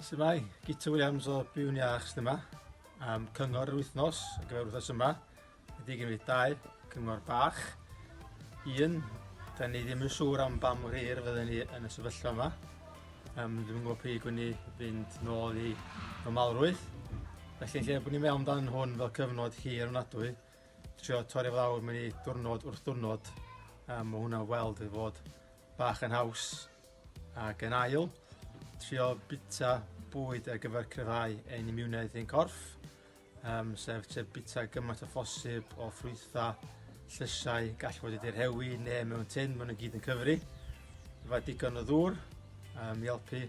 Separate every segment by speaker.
Speaker 1: Shwmae, Guto Williams o Byw'n Iach sydd yma. Am cyngor yr wythnos, ar gyfer wythnos yma, ydy gen i dau cyngor bach. Un, da ni ddim yn siŵr am ba mor hir fydden ni yn y sefyllfa yma. Ddim yn gwybod pryd gwyn ni fynd nôl i normalrwydd. Felly, yn lle bod ni mewn dan hwn fel cyfnod hir ofnadwy, trio torri fo lawr mewn i diwrnod wrth diwrnod, mae hwnna weld i fod bach yn haws. Ac yn ail, trio bita bwyd ar gyfer cryfhau ein imiwnedd ein corff, sef trio bita gymaint o phosib o ffrwythau, llysiau, gall fod wedi rhewi neu mewn tin, maen nhw gyd yn cyfri. Efo digon o ddŵr i helpu.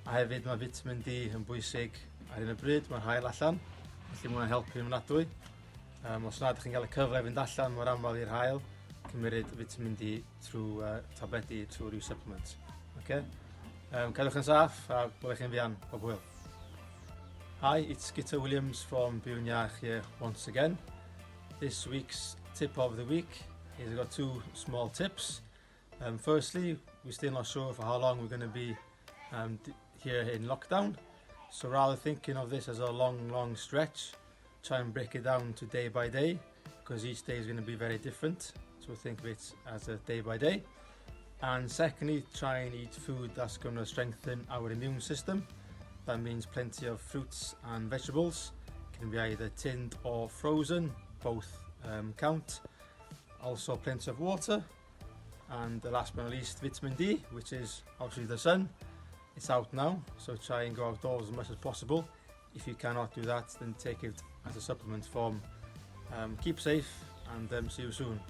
Speaker 1: A hefyd mae vitamin D yn bwysig ar hyn o bryd, mae'r haul allan, felly mae hwnna'n helpu yn ofnadwy. Os nad ydych chi'n cael y cyfle i fynd allan mor aml i'r haul, cymeryd vitamin D trwy tabledi, trwy rhyw supplement. Okay? Cadwch yn saff a gwelwch chi'n fuan. Pob hwyl. Hi, it's Guto Williams from Byw'n Iach here once again. This week's tip of the week is I've got two small tips. Firstly, we're still not sure for how long we're going to be here in lockdown. So rather thinking of this as a long, long stretch, try and break it down to day by day, because each day is going to be very different. So think of it as a day by day. And secondly, try and eat food that's going to strengthen our immune system. That means plenty of fruits and vegetables. Can be either tinned or frozen, both count. Also plenty of water. And the last but not least, vitamin D, which is obviously the sun. It's out now, so try and go outdoors as much as possible. If you cannot do that, then take it as a supplement form. Keep safe and see you soon.